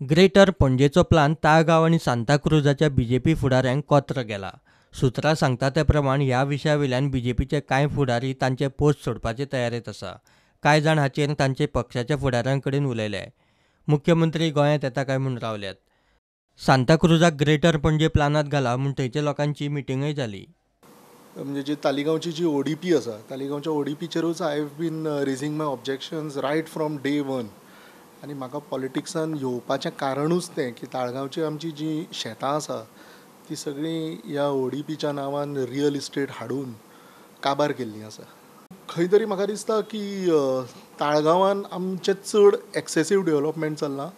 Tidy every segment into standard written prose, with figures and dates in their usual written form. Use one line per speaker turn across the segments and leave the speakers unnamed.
Greater पणजेचो plan Taleigao आनी सांताक्रुजाच्या BJP फुडाऱ्यांक कोत्र गेला. सुत्रां सांगता ते प्रमाण ह्या विशया वयल्यान बीजेपीचे कांय फुडारी तांचे पोस्ट सोडपाचे तयारेंत आसा. कांय जाण हाचेर तांचे पक्षाच्या फुडाऱ्यां कडेन उलयले. मुख्यमंत्री गोंयांत येता काय म्हूण रावल्यात. सांताक्रुजाक ग्रेटर पणजे प्लानांत घाला म्हूण थंयच्या लोकांची मिटिंगय जाली.
म्हणजे जी तालिगांवची जी ओडीपी आसा, तालिगांवच्या ओडीपीचेरूच I have been raising my objections right from day one. आनी म्हाका पॉलिटिक्सान येवपाचें कारणूच तें की ताळगांवची आमची जी शेतां आसा ती सगळीं ह्या ओडीपीच्या नांवान रियल इस्टेट हाडून काबार केल्ली आसा. खंय तरी म्हाका दिसता की ताळगांवान आमचें चड एक्सेसीव डेवलपमेंट चल्लां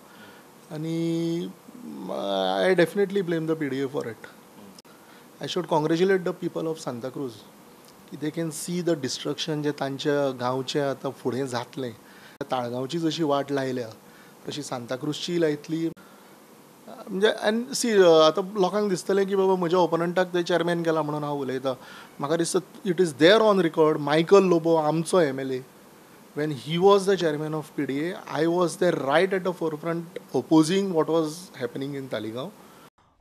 आनी I definitely blame the PDA for it. I should congratulate the people of Santacruz की they can see the destruction जें तांच्या गांवचें आतां फुडें जातलें. ताळगांवची जशी वाट लायल्या तशी सांताक्रूजचीय लायतली. म्हणजे आनी सी आतां लोकांक दिसतलें की बाबा म्हज्या ओपोनंटाक ते चॅरमॅन केला म्हणून हांव उलयतां. म्हाका दिसता it is there on record. Michael Lobo आमचो MLA, when he was the chairman of PDA, I was there right at the forefront opposing what was happening in Taleigao.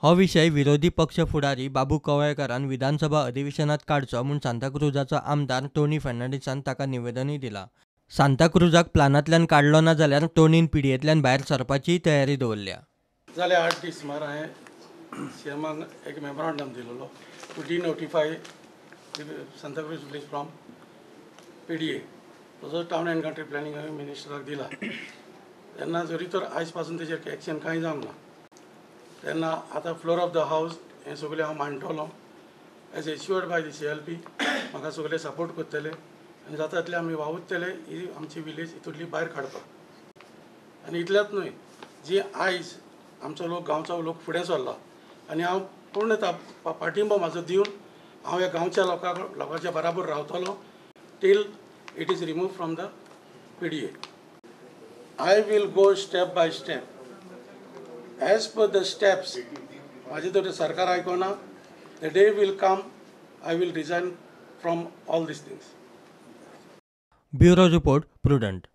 हो विशय विरोधी पक्ष फुडारी बाबू कवळेकारान विधानसभा अधिवेशनात काडचो म्हूण सांताक्रुजाचो आमदार टोनी फर्नांडीसान ताका निवेदनूय दिलां. सांताक्रुजाक प्लानांतल्यान काडलो ना जाल्यार टोनीन पीडीएंतल्यान भायर सरपाचीय तयारी दवरल्या.
जाले 8 दीस सुमार हांवें सीएमाक एक मेमोरांडम दिलेलो to denotify Santacruz village from PDA. तसोच टावन अँड कंट्री प्लॅनिंग हांवें मिनिस्टराक दिला. तेन्ना जरी तर आयज पासून तेजेर एक्शन कांय जावंक ना तेन्ना आतां फ्लोर ऑफ the house हें सगळें हांव मांडटलो as assured by the CLP. म्हाका सगळे सपोर्ट करतले आनी जाता तितले आमी वावुरतले ही आमची विलेज हितूंतली भायर काडपाक. आनी इतल्याच न्हय, जी आयज आमचो लोक गांवचो लोक फुडें सरला आनी हांव पूर्ण पाठिंबो म्हाजो दिवन हांव ह्या गांवच्या लोकांच्या बराबर रावतलो till it is remove from the PDA. I will go step by step as per the steps. म्हाजें तर सरकार आयकना, the day will come I will resign from all these things.
Bureau report, Prudent.